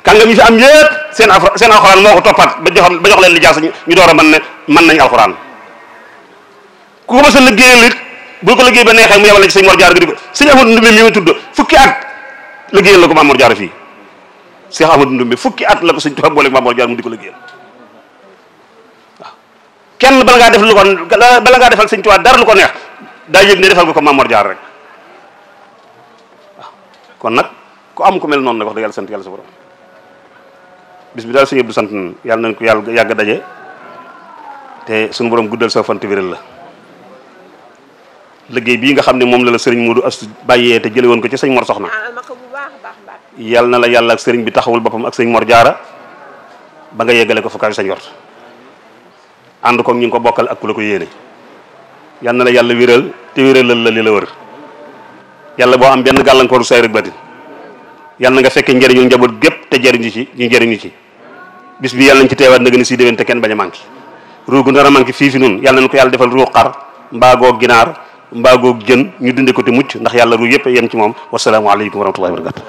kàngam yi fi am yëpp seen alxuraan moo ko toppaat ba jox leen li jaas ñu door a mën ne mën nañ alxuraan ku ko mos a liggéeyal it bu ko liggéey ba neexee mu yebal la ci sëñ Mor Jaara di ko sëñ Ahmadu Ndumbe mi ma tudd fukki at liggéeyal la ko Maam Mor Jaara fii Cheikh Ahmadu Ndumbe fukki at la ko sëñ Tuubaa boole Maam Mor Jaara mu di ko liggéeyal waaw kenn bala ngaa def lu ko bala ngaa defal sëñ Tuubaa dara lu ko neex daa yëg ne defal ko Maam Mor Jaara rek waaw kon nag ku am ku mel noonu nag wax dëgg yàlla sant yàlla sa borom bis bi daal sëñ Abdou sant yàlla nañ ko yàlla yàgg daje te suñu borom guddal sa fan te wéral la liggéey bii nga xam ne moom la sëriñ Modou Astou bàyyee te jële woon ko ci sëñ Mor Soxna yàlla na la yàlla ak sëriñ bi taxawul boppam ak sëñ Mor Jaara ba nga yeggale ko fa kaw sa njort ànd ko ñu ngi ko bokkal ak ku la ko yéene yàlla na la yàlla wéral te wéralal la li la wër yàlla boo am benn gàllankooru say rek batin yàlla na nga fekkee njëriñu njaboot gépp te jëriñu ci ñu jëriñu ci bis bi yàlla nañ ci teewaat na gën a si déwén te kenn bañ a manqué ruugu nar a manqué fii fi nun yàlla nañ ko yàlla defal ruu xar mbaagoog ginaar mbaagoog jën ñu dunde ko te mucc ndax yàlla ruu yëpp yem ci moom wasalaamu aleykum wa rahmatullahi wa barakatu